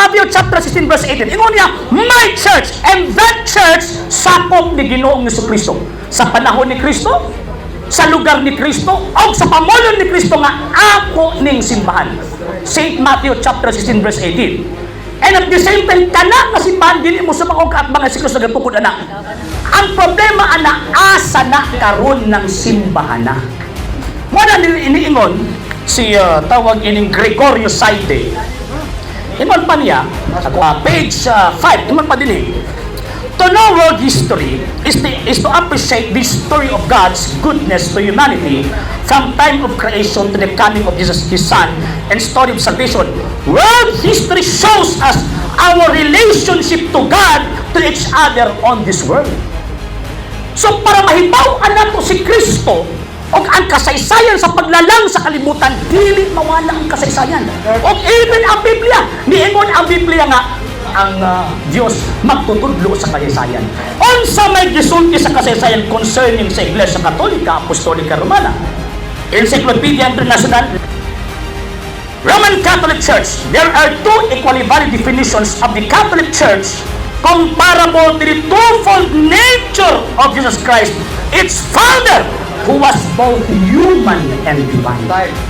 Matthew chapter 16 verse 18. Ingon niya, "My church," and that church sakop ni Ginoong Kristo. Sa panahon ni Kristo, sa lugar ni Kristo, o sa pamulong ni Kristo nga ako ning simbahan. St. Matthew chapter 16 verse 18. And at the same time, kana nga simbahan dili mo sa mga kaatbangan si Kristo nagatukod ana. Ang problema ana, asa na karon ng simbahan na? Mo na iniingon si tawag ining Gregorio Saide. Ingon pa niya, page 5, ingon pa din eh, "To know world history is to appreciate the story of God's goodness to humanity from time of creation to the coming of Jesus, His Son, and story of salvation. World history shows us our relationship to God, to each other on this world." So para mahibaw-an nato si Kristo og ang kasaysayan sa paglalang sa kalibutan, dili mawala ang kasaysayan. Og even ang Biblia, niingon ang Biblia nga ang Dios magtutudlo sa kasaysayan. Unsa may gisulti sa kasaysayan concerning sa Iglesia Katolika Apostolika Romana? Encyclopedia International. Roman Catholic Church. There are two equally valid definitions of the Catholic Church comparable to the twofold nature of Jesus Christ, its founder, who was both human and divine. Time.